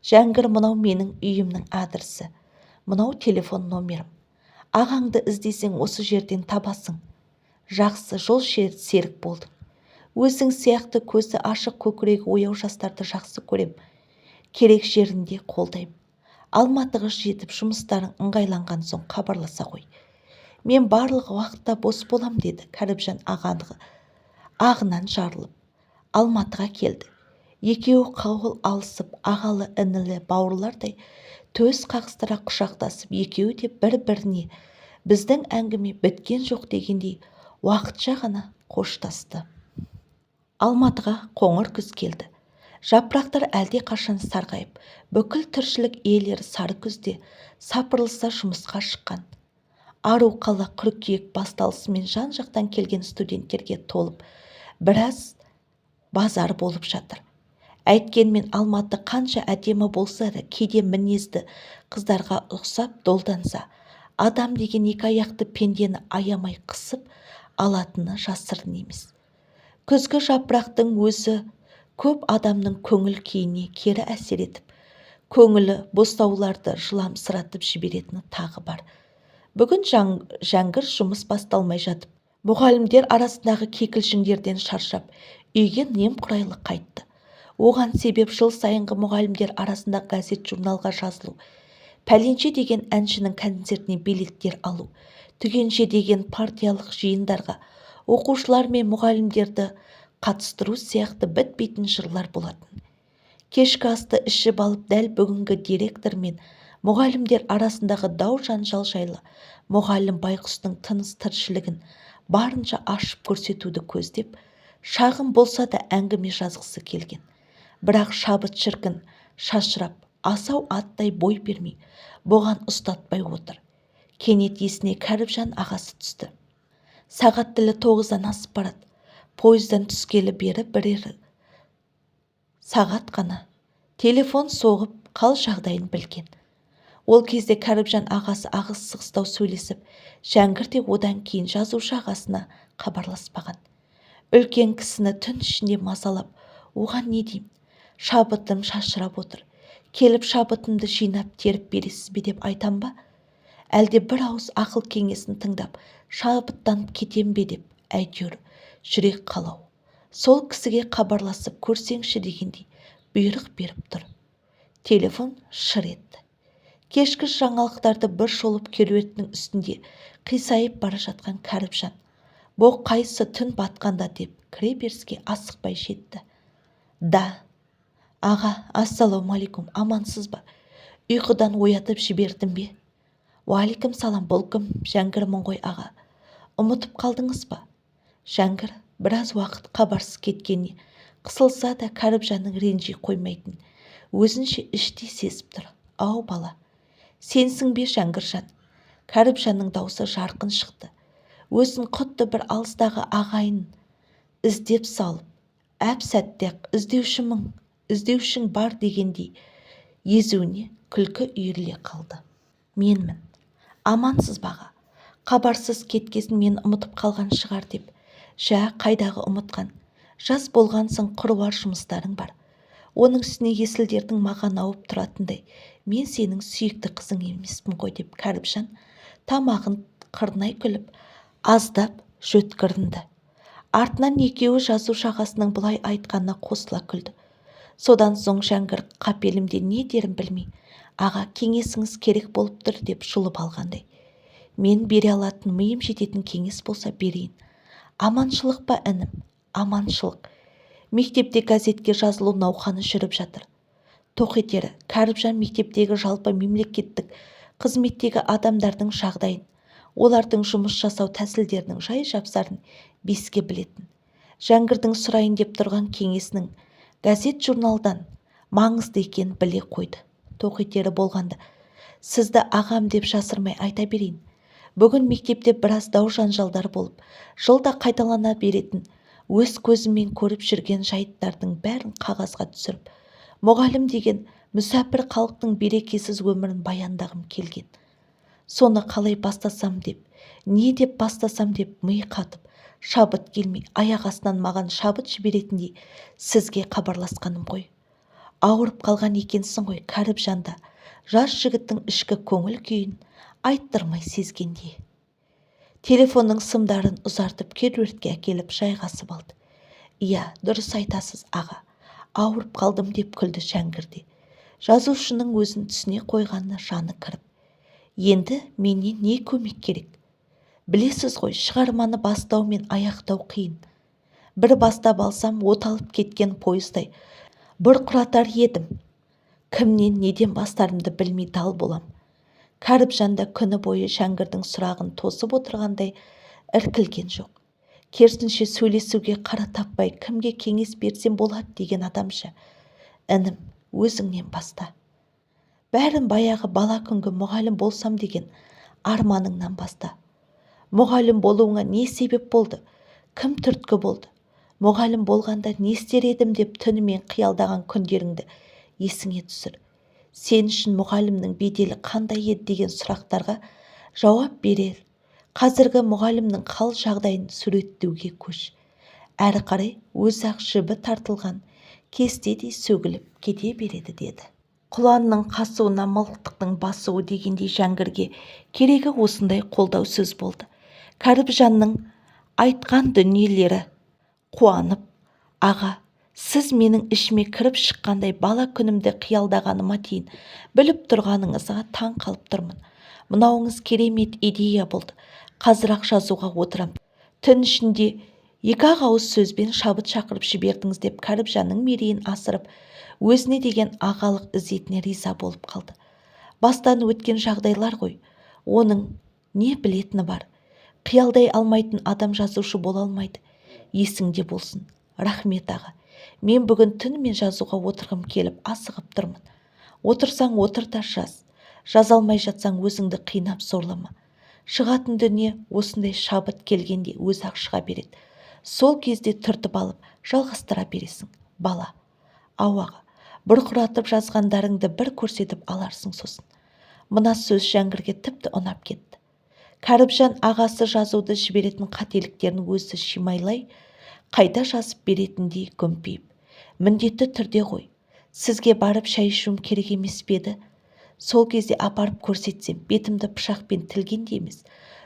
Жәңгір, мынау менің үйімнің адресі, мынау телефон номерім. Ағаңды іздесең осы жерден табасың. Жақсы жол серік болдың. Өзің сияқты көзі ашық, көкірегі ояу жастарды жақсы көрем. Керек жерінде қолдаймын. Алматыға жетіп жұмыстарың ыңғайланған соң хабарласа ғой. Мен барлық уақытта бос болам деді Кәріпжан ағынан жарылып. Алматыға келді. Екеуі қауыл алысып, ағалы інілі бауырлардай төс қағыстыра құшақтасып, екеуі де бір-біріне біздің әңгіме біткен жоқ дегендей уақытша ғана қоштасты. Алматыға қоңыр күз келді. Жапырақтар әлде қашан сарғайып, бүкіл тіршілік иелері сары күзде сапырылса жұмысқа шыққан. Ару қала қыркүйек басталысымен жан-жақтан келген студенттерге толып, біраз базар болып жатыр. Әйткенмен Алматы қанша әдемі болса да, кейде мінезді қыздарға ұқсап долданса, адам деген екі аяқты пендені аямай қысып алатыны жасырын емес. Күзгі жапырақтың өзі көп адамның көңіл күйіне кері әсер етіп, көңілі бостауларды жыламсыратып жіберетіні тағы бар. Бүгін Жәңгір жұмыс басталмай жатып, мұғалімдер арасындағы кикілжіңдерден шаршап, үйге немқұрайлы қайтты. Оған себеп жыл сайынғы мұғалімдер арасында газет-журналға жазылу, пәленше деген әншінің концертіне билеттер алу, түгенше деген партиялық жиындарға оқушылар мен мұғалімдерді қатыстыру сияқты бітпейтін жырлар болатын. Кешкі асты ішіп алып, дәл бүгінгі директор мен мұғалімдер арасындағы дау-жанжал жайлы мұғалім байқұстың тыныс тіршілігін барынша ашып көрсетуді көздеп, шағын болса да әңгіме жазғысы келген. Бірақ шабыт шіркін шашырап, асау аттай бой бермей, бұған ұстатпай отыр. Кенет есіне Кәріпжан ағасы түсті. Сағат тілі 9-дан асып барады. Пойыздан түскелі бері бірер сағат қана. Телефон соғып Қал жағдайын білген. Ол кезде Кәріпжан ағасы ағыс-сығыстау сөйлесіп, Жәңгір де одан кейін жазушы ағасына хабарласпаған. Үлкен кісіні түн ішінде мазалап, оған не деймін, шабытым шашырап отыр, келіп шабытымды жинап теріп бересіз бе деп айтам ба, әлде бір ауыз ақыл кеңесін тыңдап шабыттанып кетем бе деп, әйтеуір жүрек қалау. Сол кісіге хабарласып көрсеңші дегендей бұйрық беріп тұр. Телефон шыр етті. Кешкі жаңалықтарды бір шолып, кереуеттің үстінде қисайып бара жатқан Кәріпжан «Бұ қайсы түн батқанда?» деп кіреберіске асықпай жетті. «Да, аға, ассалаумағалейкум, амансыз ба? Ұйқыдан оятып жібердім бе?» «Уағалейкум салам, бұл кім?» «Жәңгірмін ғой, аға, ұмытып қалдыңыз ба?» Жәңгір біраз уақыт хабарсыз кеткеніне қысылса да, Кәріпжанның ренжи қоймайтынын өзінше іштей сезіп тұр. «Ау, бала, сенсің бе, Жәңгіржан?» Кәріпжанның даусы жарқын шықты. Өзін құдды бір алыстағы ағайын іздеп салып, әп-сәтте-ақ іздеушің бар дегендей езуіне күлкі үйіріле қалды. «Менмін. Амансыз ба, аға? Хабарсыз кеткесін мені ұмытып қалған шығар деп». «Жә, қайдағы ұмытқан? Жас болған соң қыруар жұмыстарың бар. Оның үстіне есіл-дертің маған ауып тұратындай мен сенің сүйікті қызың емеспін ғой», – деп Кәріпжан тамағын қырнай күліп, аздап жөткірінді. Артынан екеуі жазушы ағасының бұлай айтқанына қосыла күлді. Содан соң Жәңгір қапелімде не дерін білмей, «Аға, кеңесіңіз керек болып тұр», – деп жұлып алғандай. «Мен бере алатын, миым жететін кеңес болса, берейін. Аманшылық па, інім?» «Аманшылық. Мектепте газетке жазылу науқаны жүріп жатыр». Тоқетері Кәріпжан мектептегі, жалпы мемлекеттік қызметтегі адамдардың жағдайын, олардың жұмыс жасау тәсілдерінің жай-жапсарын беске білетін. Жәңгірдің сұрайын деп тұрған кеңесінің газет-журналдан маңызды екенін біле қойды. Тоқетері болғанда, сізді ағам деп жасырмай айта берейін. Бүгін мектепте біраз дау-жанжалдар болып, жылда қайталана беретін, өз көзіммен көріп жүрген жайттардың бәрін қағазға түсіріп, мұғалім деген мүсәпір халықтың берекесіз өмірін баяндағым келген. Соны қалай бастасам деп, не деп бастасам деп ми қатып, шабыт келмей, аяқ астынан маған шабыт жіберетіндей сізге хабарласқаным ғой. Ауырып қалған екенсің ғой. Кәріпжан да жас жігіттің ішкі көңіл күйін айттырмай сезгендей, телефонның сымдарын ұзартып, кереуетке әкеліп жайғасып алды. «Иә, дұрыс айтасыз, аға, ауырып қалдым», – деп күлді Жәңгір де жазушының өзін түсіне қойғанына жаны кіріп. «Енді менен не көмек керек? Білесіз ғой, шығарманы бастау мен аяқтау қиын. Бір бастап алсам, оталып кеткен пойыздай бұрқыратар едім. Кімнен, неден бастарымды білмей дал болам». Кәріпжан да күні бойы Жәңгірдің сұрағын тосып отырғандай іркілген жоқ. Керісінше, сөйлесуге қара таппай, кімге кеңес берсем болады деген адамша: «Інім, өзіңнен баста. Бәрін баяғы бала күнгі мұғалім болсам деген арманыңнан баста. Мұғалім болуыңа не себеп болды, кім түрткі болды? Мұғалім болғанда не істер едім деп түнімен қиялдаған күндеріңді есіңе түсір. Сен үшін мұғалімнің беделі қандай еді деген сұрақтарға жауап берер. Қазіргі мұғалімнің хал жағдайын суреттеуге көш. Әрі қарай өзі-ақ жібі тартылған кестедей сөгіліп кете береді», – деді. Құланның қасуына мылтықтың басуы дегендей, Жәңгірге керегі осындай қолдау сөз болды. Кәріпжанның айтқан дүниелері қуанып, «Аға, сіз менің ішіме кіріп шыққандай бала күнімді қиялдағаныма дейін біліп тұрғаныңызға таң қалып тұрмын. Мынауыңыз керемет идея болды. Қазір-ақ жазуға отырам. Түн ішінде екі-ақ ауыз сөзбен шабыт шақырып жібердіңіз», – деп Кәріпжанның мерейін асырып, өзіне деген ағалық ізетіне риза болып қалды. Бастан өткен жағдайлар ғой, оның не білетіні бар? Қиялдай алмайтын адам жазушы бола алмайды, есіңде болсын. «Рахмет, аға. Мен бүгін түнімен жазуға отырғым келіп, асығып тұрмын». «Отырсаң, отыр да жаз. Жаза алмай жатсаң, өзіңді қинап зорлама. Шығатын дүние осындай шабыт келгенде өзі-ақ шыға береді. Сол кезде түртіп алып, жалғастыра бересің, бала». «Ау, аға, Бұрқыратып жазғандарыңды бір көрсетіп аларсың сосын. Мына сөз Жәңгірге тіпті ұнап кетті. Кәріпжан ағасы жазуды жіберетін қателіктерін өзі шимайлай қайта жазып беретіндей гүмпиіп. Міндетті түрде ғой. Сізге барып шай ішуім керек емес пе еді? Сол кезде апарып көрсетсем, бетімді пышақпен тілгендей емес,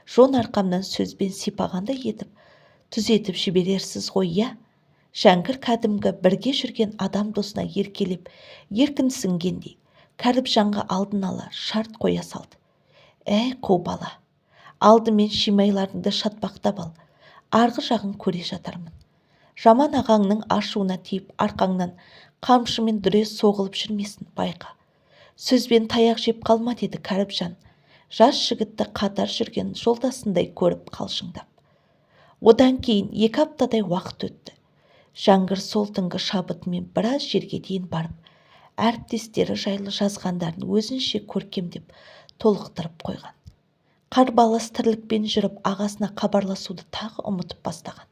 жон арқамнан сөзбен сипағандай етіп, түзетіп жіберерсіз ғой, иә? Жәңгір кәдімгі бірге жүрген адам досына еркелеп, еркінсінгендей, Кәріпжанға алдын ала шарт қоя салды. Әй, қу бала, алдымен шимайларыңды шатпақтап ал, арғы жағын көре жатармын. Жаман ағаңның ашуына тиіп, арқаңнан қамшымен дүре соғылып жүрмесін, байқа. Сөзбен таяқ жеп қалма, деді Кәріпжан. Жас жігітті қатар жүрген жолдасындай көріп қалжыңдап. Одан кейін 2 аптадай уақыт өтті. Жәңгір сол түнгі шабытымен біраз жерге дейін барып, әріптестері жайлы жазғандарын өзінше көркемдеп толықтырып қойған. Қарбалас тірлікпен жүріп ағасына хабарласуды тағы ұмытып бастаған.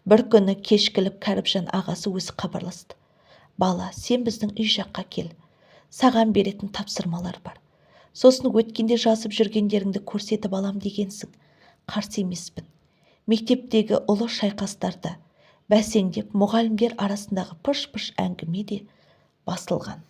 Бір күні кешкілік Кәріпжан ағасы өзі хабарласты. Бала, сен біздің үй жаққа кел. Саған беретін тапсырмалар бар. Сосын өткенде жазып жүргендеріңді көрсетіп алам дегенсің. Қарсы емеспін. Мектептегі ұлы шайқастарда бәсеңдеп мұғалімдер арасындағы пыш-пыш әңгіме де басылған.